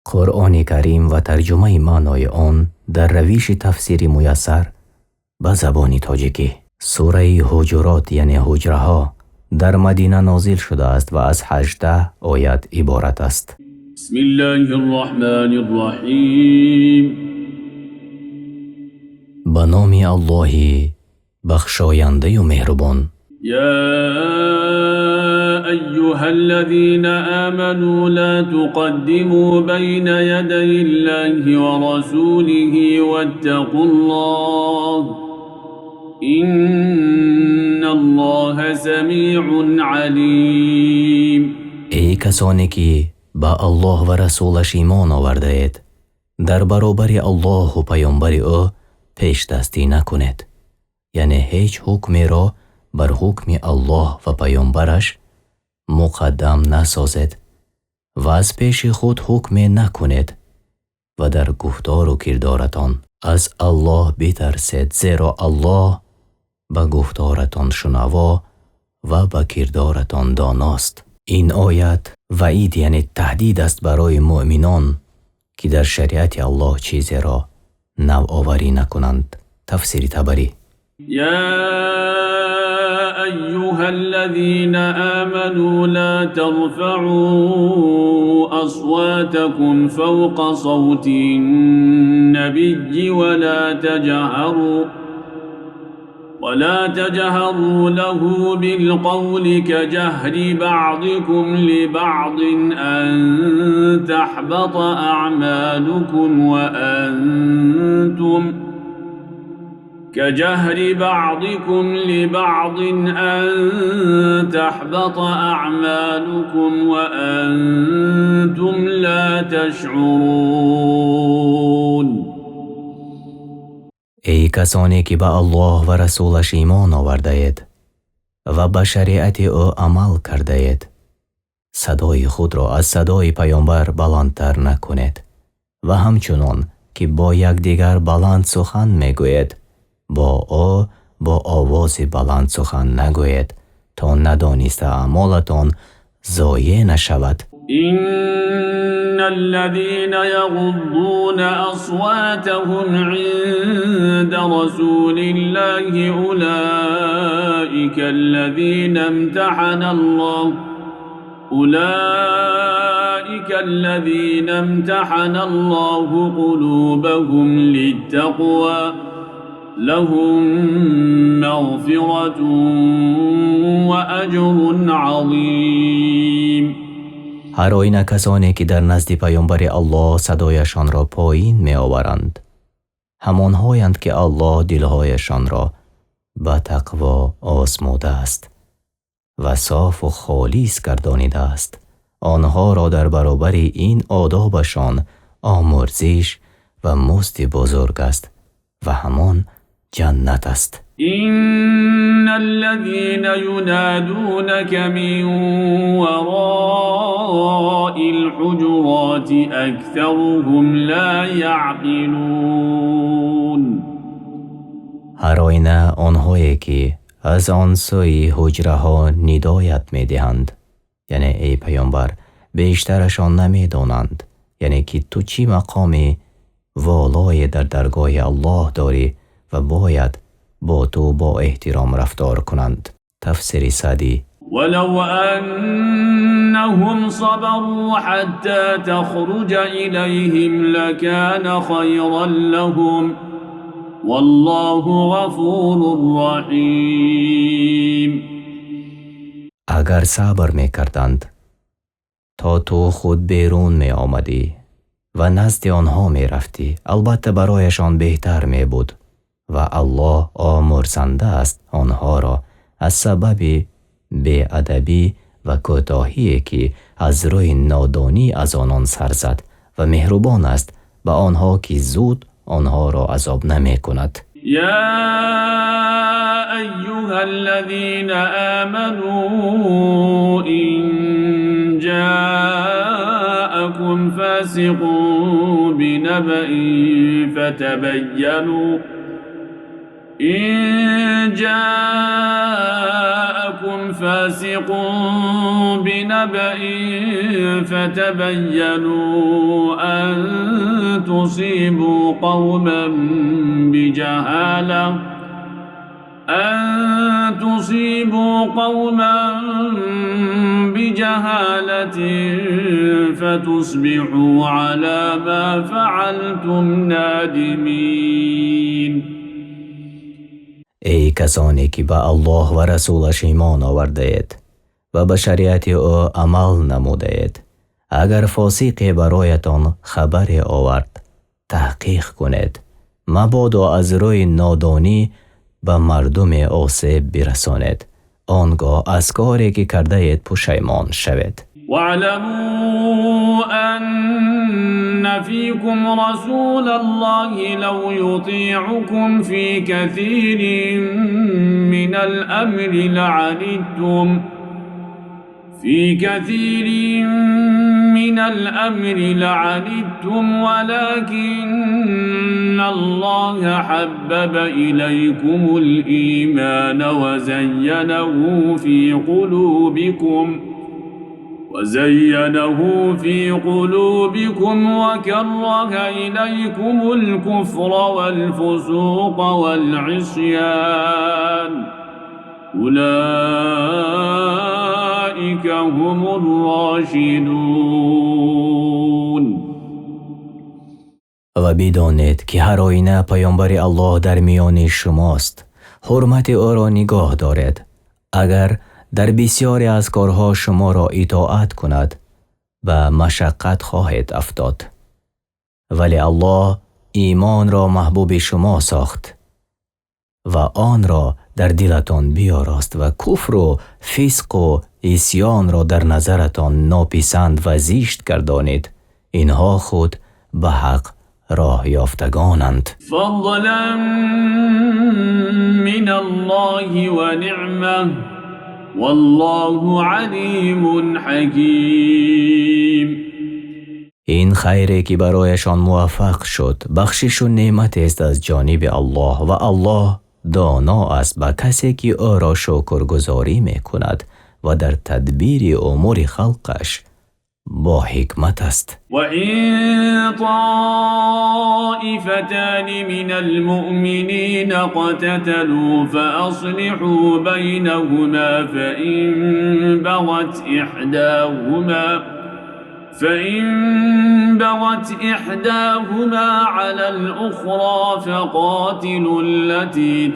Қуръони Карим ва тарҷумаи маънои он дар равиши тафсири Муяссар ба забони тоҷикӣ. Сураи Ҳуҷурот, яъне ҳуҷраҳо, дар Мадина нозил шудааст ва аз 18 оят иборат аст. Бисмиллаҳир-раҳмонир-раҳим. Ба номи Аллоҳи бахшояндаю меҳрубон. Я айюҳаллазина аману ла туқаддиму байна ядайиллаҳи ва расулиҳи ваттақуллоҳ инналлоҳа самиун алим. Эй касоне ки ба Аллоҳ ва расулаш имон овардаед, дар баробари Аллоҳу паёмбари ӯ пешдастӣ накунед, яъне ҳеҷ ҳукмеро бар ҳукми Аллоҳ ва паёмбараш муқаддам насозед ва аз пеши худ ҳукме накунед ва дар гуфтору кирдоратон аз Аллоҳ битарсед, зеро Аллоҳ ба гуфторатон шунаво ва ба кирдоратон доност. Ин оят ваид, яъне таҳдид аст барои муъминон, ки дар шариати Аллоҳ чизеро навоварӣ накунанд. Тафсири Табарӣ. Я айюҳаллазина аману ла тарфаъу асватакум фавқа савтин-набийи ва ла таҷҳару лаҳу билқавли каҷаҳри баъзикум либаъзин ан таҳбата аъмалукум ва антум كجهر بعضكم لبعض أن تحبط أعمالكم وأنتم لا تشعرون. Эй касоне ки ба Аллоҳ ва расулаш имон овардаед ва ба шариати ӯ амал кардаед, садои худро аз садои паёмбар баландтар накунед ва ҳамчунон ки бо якдигар баланд сухан мегӯед, бо ӯ бо овози баланд сухан нагӯед, то надониста аъмолатон зоеъ нашавад. Инналлазина яғуззуна асватаҳум инда расулиллаҳи улаика аллазина имтаҳана Аллоҳу қулубаҳум литтақва лаҳум мағфиратун ва аҷрун азим. Ҳар оина касоне ки дар назди паёмбари Аллоҳ садояшонро поин меоваранд, ҳамонҳоянд ки Аллоҳ дилҳояшонро ба тақво озмудааст ва софу холис гардонидааст. Онҳоро дар баробари ин одобашон омӯрзиш ва музди бузург аст ва ҳамон ҷаннат аст. Инналлазина юнадунака мин вараил ҳуҷуроти аксаруҳум ла яъқилун. Ҳар оина онҳое ки аз он сӯи ҳуҷраҳо нидоят медиҳанд, яъне эй паёмбар, бештарашон намедонанд, яъне ки ту чӣ мақоми волое дар даргоҳи Аллоҳ дорӣ ва бояд бо ту бо эҳтиром рафтор кунанд. Тафсири Саъдӣ. Валав аннаҳум сабару ҳатта тахруҷа илайҳим лакана хайран лаҳум валлоҳу ғафурун раҳим. Агар сабр мекарданд то ту худ берун меомадӣ ва назди онҳо мерафтӣ, албатта барояшон беҳтар мебуд ва Аллоҳ омӯрзанда аст онҳоро аз сабаби беадабӣ ва кӯтоҳие ки аз рӯи нодонӣ аз онон сар зад ва меҳрубон аст ба онҳо ки зуд онҳоро азоб намекунад. Я айюҳаллазина аману ин ҷаакум фасиқун бинабаин фатабайяну إن جاءكم فاسق بنبأ فتبينوا تصيبوا قوما بجهالة أن تصيبوا قوما بجهالة فتصبحوا على ما فعلتم نادمين. Эй касоне ки ба Аллоҳ ва расулаш имон овардаед ва ба шариати ӯ амал намудаед, агар фосиқе бароятон хабаре овард, таҳқиқ кунед, мабодо аз рӯи нодонӣ ба мардуме осеб бирасонед, он гоҳ аз коре ки кардаед пушаймон шавед. واعلموا أن فيكم رسول الله لو يطيعكم في كثير من الأمر لعنتم في كثير من الأمر لعنتم ولكن الله حبب إليكم الإيمان وزينه في قلوبكم وكره إليكم الكفر والفسوق والعصيان أولئك هم الراشدون. Ва бидонед, ки ҳар оина паёмбари Аллоҳ дар миёни шумост. Ҳурмати ӯро нигоҳ доред. Агар дар бисёре аз корҳо шуморо итоат кунад, ба машаққат хоҳед афтод, вале Аллоҳ имонро маҳбуби шумо сохт ва онро дар дилатон биёрост ва куфру фисқу исьёнро дар назаратон нописанд ва зишт гардонид. Инҳо худ ба ҳақ роҳ ёфтагонанд. فضلا من الله ونعمة والله عليم حكيم. Ин хайре ки барояшон муваффақ шуд, бахшишу неъматест аз ҷониби Аллоҳ, ва Аллоҳ доно аст ба касе ки ӯро шукргузорӣ мекунад ва дар тадбири умури халқаш бо ҳикмат аст. وإن طائفتان من المؤمنين اقتتلوا فأصلحوا بينهما، فإن بغت إحداهما على الأخرى فقاتلوا التي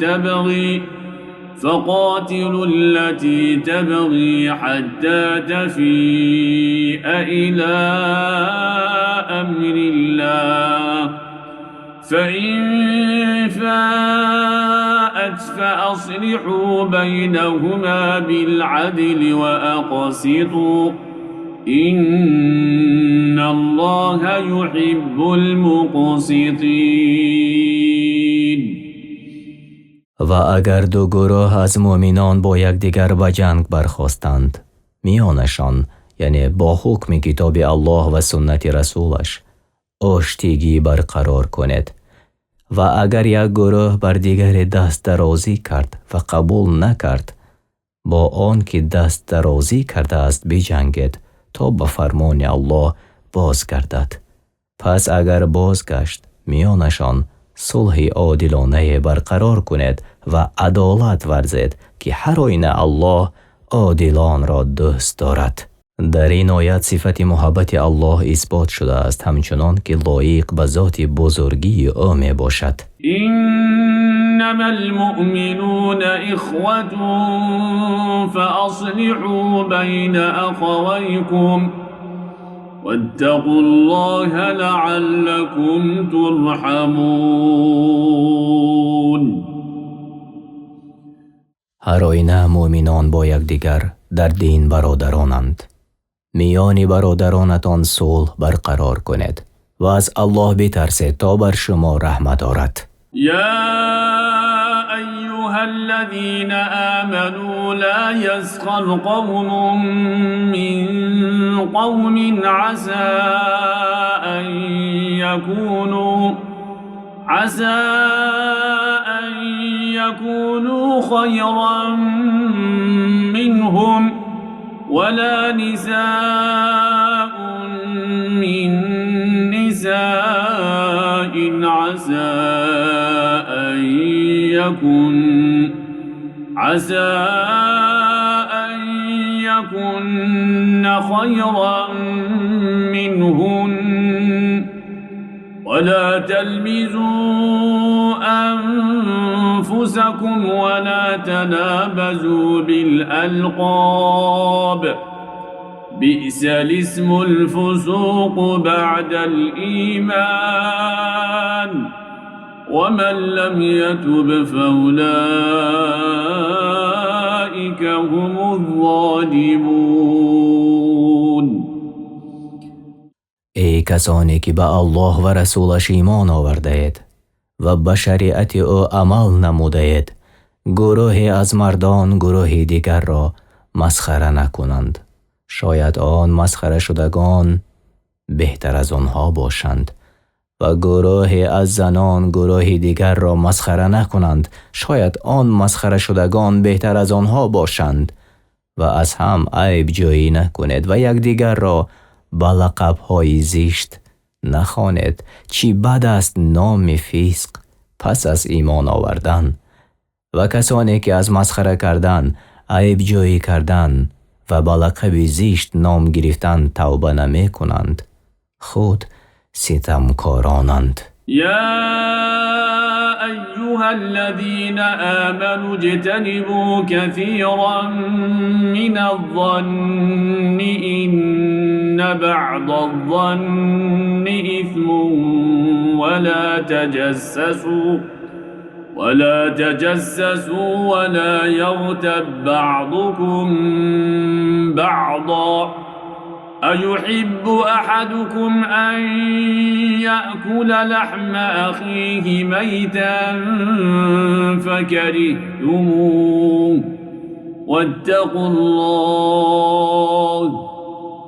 تبغي حتى تفيء إلى أمر الله، فإن فاءت فأصلحوا بينهما بالعدل وأقسطوا، إن الله يحب المقسطين. Ва агар ду гурӯҳ аз мӯъминон бо якдигар ба ҷанг бархостанд, миёнашон, яъне бо ҳукми китоби Аллоҳ ва суннати расулаш, оштигӣ барқарор кунед. Ва агар як гурӯҳ бар дигаре даст дарозӣ кард ва қабул накард, бо он ки даст дарозӣ кардааст биҷангед, то ба фармони Аллоҳ бозгардад. Пас агар бозгашт, миёнашон сулҳи одилонае барқарор кунед ва адолат варзед, ки ҳар оина Аллоҳ одилонро дӯст дорад. Дар ин оят сифати муҳаббати Аллоҳ исбот шудааст, ҳамчунон ки лоиқ ба зоти бузургии ӯ мебошад. إنما المؤمنون إخوة فأصلحوا بين أخويكم واتقوا الله لعلكم ترحمون. Ҳар оина мӯъминон бо якдигар дар дин бародаронанд. Миёни бародаронатон сулҳ барқарор кунед ва аз Аллоҳ битарсед, то бар шумо раҳмат орад. يا أيها الذين آمنوا، لا يسخر قوم من قوم عسى أن يكونوا خيرا منهم، ولا نساء من نساء. عسى أن يكن خيرا منهن ولا تلمزوا أنفسكم ولا تنابزوا بالألقاب بئس الاسم الفسوق بعد الإيمان ومن لم يتب فأولئك هم الظالمون. Эй касоне ки ба Аллоҳ ва расулаш имон овардаед ва ба шариати ӯ амал намудаед, гурӯҳе аз мардон гурӯҳи дигарро масхара накунанд. Шояд он масхарашудагон беҳтар аз онҳо бошанд ва гурӯҳе аз занон гурӯҳи дигарро масхара накунанд. Шояд он масхарашудагон беҳтар аз онҳо бошанд ва аз ҳам айбҷӯӣ накунед ва якдигарро ба лақабҳои зишт нахонед. Чӣ бад аст номи фисқ пас аз имон овардан. Ва касоне ки аз масхара кардан, айбҷӯӣ кардан ва ба лақаби зишт ном гирифтан тавба намекунанд, худ ситамкоронанд. يا أيها الذين آمنوا اجتنبوا كثيرا من الظن إن بعض الظن إثم ولا تجسسوا ولا يغتب بعضكم بعضا أيحب أحدكم أن يأكل لحم أخيه ميتا فكرهتموه واتقوا الله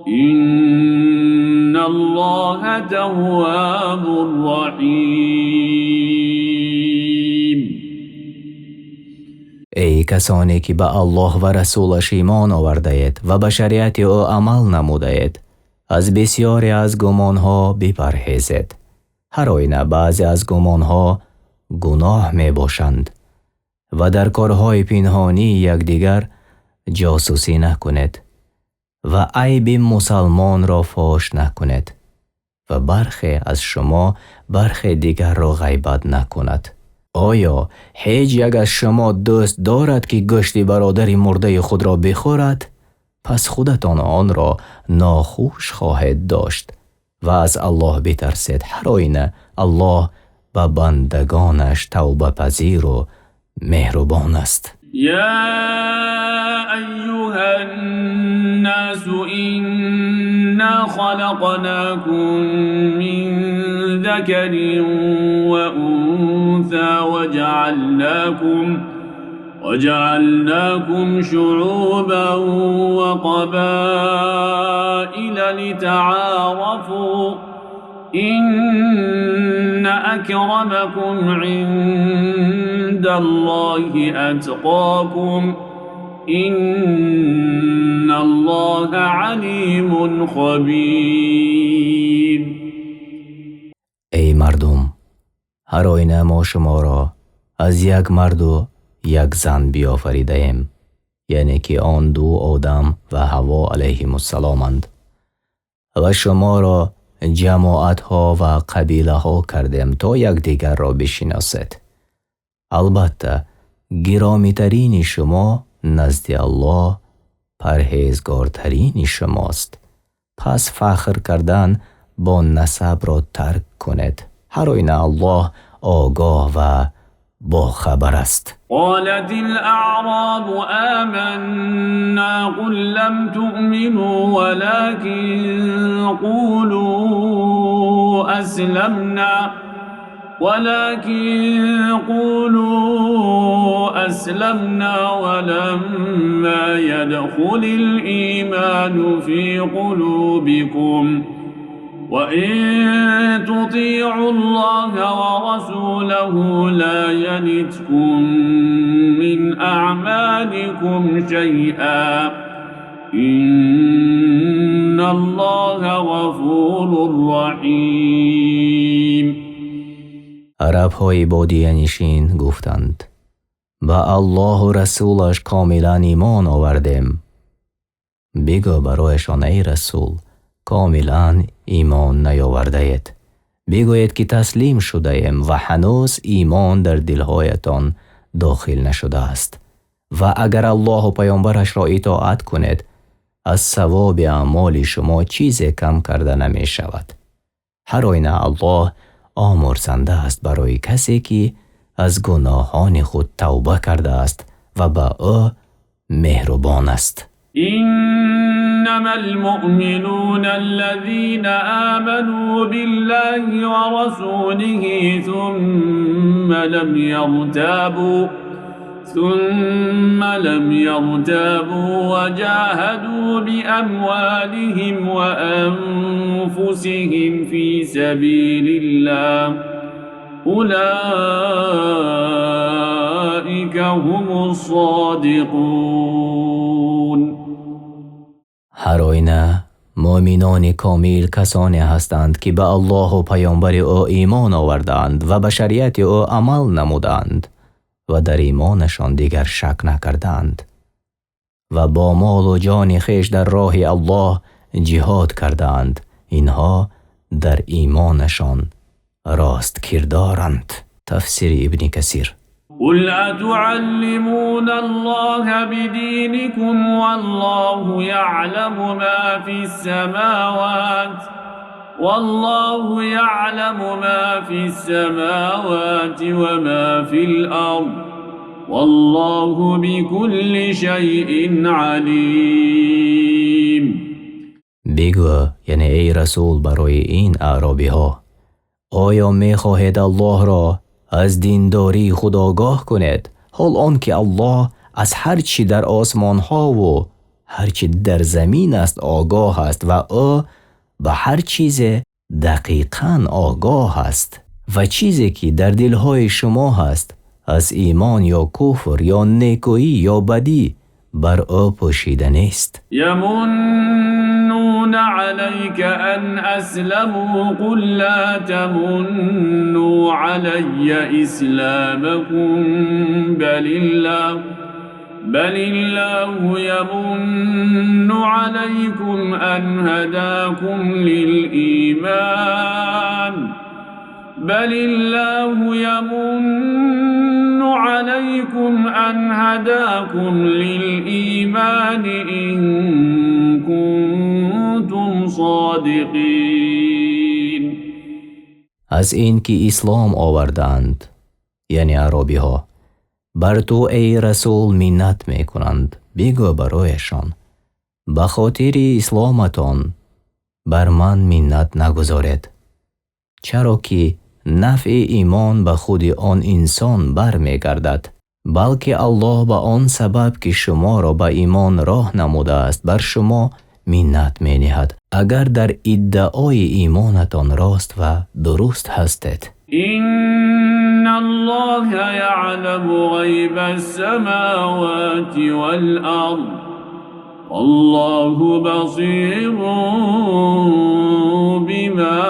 إن الله تواب رحيم. Эй касоне ки ба Аллоҳ ва расулаш имон овардаед ва ба шариати ӯ амал намудаед, аз бисёре аз гумонҳо бипарҳезед. Ҳар оина баъзе аз гумонҳо гуноҳ мебошанд ва дар корҳои пинҳонии якдигар ҷосусӣ накунед ва айби мусалмонро фош накунед ва бархе аз шумо бархе дигарро ғайбат накунад. Оё ҳеҷ як аз шумо дӯст дорад ки гӯшти бародари мурдаи худро бихӯрад? Пас худатон онро нохуш хоҳед дошт ва аз Аллоҳ битарсед. Ҳар оина Аллоҳ ба бандагонаш тавбапазиру меҳрубон аст. يا أيها الناس إنا خلقناكم من ذكر وأنثى وجعلناكم شعوبا وقبائل لتعارفوا إن أكرمكم عند الله أتقاكم إن الله عليم خبير. Эй мардум, ҳар оина мо шуморо аз як марду як зан биёфаридаем, яъне ки он ду Одам ва Ҳаво алайҳимуссаломанд, ва шуморо ҷамоатҳо ва қабилаҳо кардем то якдигарро бишиносед. Албатта гиромитарини шумо назди Аллоҳ парҳезгортарини шумост. Пас фахр кардан бо насабро тарк кунед. Ҳар оина Аллоҳ огоҳ ва бохабар аст. قالت الأعراب آمنا قل لم تؤمنوا ولكن قولوا أسلمنا ولما يدخل الإيمان في قلوبكم وإن تطيعوا الله ورسوله لا يلتكم من أعمالكم شيئا إن الله غفور رحيم. Арабҳои бодиянишин гуфтанд: ба Аллоҳу расулаш комилан имон овардем. Бигӯ барояшон эй расул, комилан имон наёвардаед. Бигӯед ки таслим шудаем ва ҳанӯз имон дар дилҳоятон дохил нашудааст. Ва агар Аллоҳу паёмбарашро итоат кунед, аз савоби аъмоли шумо чизе кам карда намешавад. Ҳар оина Аллоҳ омурзанда аст барои касе ки аз гуноҳони худ тавба кардааст ва ба ӯ меҳрубон аст. إنما المؤمنون الذين آمنوا بالله ورسوله ثم لم يرتابوا وجاهدوا بأموالهم وأنفسهم في سبيل الله أولئك هم الصادقون. Ҳар оина мӯъминони комил касоне ҳастанд, ки ба Аллоҳу паёмбари ӯ имон овардаанд ва ба шариати ӯ амал намудаанд ва дар имонашон дигар шак накардаанд ва бо молу ҷони хеш дар роҳи Аллоҳ ҷиҳод кардаанд. Инҳо дар имонашон рост кирдоранд. Тафсири Ибни Касир. قل أتعلمون الله بدينكم والله يعلم ما في السماوات والله يعلم ما في السماوات وما في الأرض والله بكل شيء عليم. Бигӯ, яъне эй расул, барои ин аъробиҳо: оё мехоҳед Аллоҳро аз диндории худ огоҳ кунед, ҳол он ки Аллоҳ аз ҳар чӣ дар осмонҳову ҳар чӣ дар замин аст огоҳ аст ва ӯ ба ҳар чизе дақиқан огоҳ аст ва чизе ки дар дилҳои шумо ҳаст аз имон ё куфр ё некӯӣ ё бадӣ бар ӯ пӯшида нест. يمنون عليك أن أسلموا قل لا تمنوا علي إسلامكم بل الله يمن عليكم أن هداكم للإيمان بل الله يمن عليكم أن هداكم للإيمان إن كنتم صادقين. Аз ин ки ислом овардаанд, яъне аъробиҳо, бар ту эй расул миннат мекунанд. Бигӯ барояшон: ба хотири исломатон бар ман миннат нагузоред, чаро ки нафъи имон ба худи он инсон бармегардад, балки Аллоҳ ба он сабаб ки шуморо ба имон роҳ намудааст бар шумо миннат мениҳад, агар дар иддаои имонатон рост ва дуруст ҳастед. إن الله يعلم غيب السماوات والأرض والله بصير بما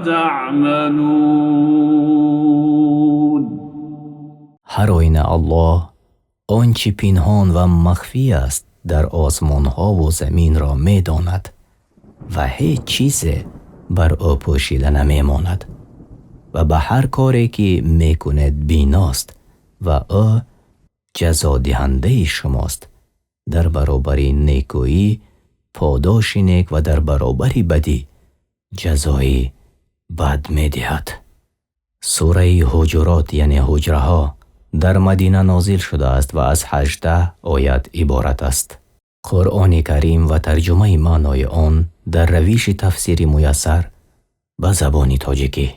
تعملون. Ҳар оина Аллоҳ он чӣ пинҳон ва махфӣ аст дар осмонҳову заминро медонад ва ҳеҷ чизе бар ӯ пӯшида намемонад ва ба ҳар коре ки мекунед биност ва ӯ ҷазодиҳандаи шумост дар баробари некӯӣ подоши нек ва дар баробари бадӣ ҷазои бад медиҳад. Сураи Ҳуҷурот, яъне ҳуҷраҳо, дар Мадина нозил шудааст ва аз 18 оят иборат аст. Қуръони Карим ва тарҷумаи маънои он дар равиши тафсири муяссар ба забони тоҷикӣ.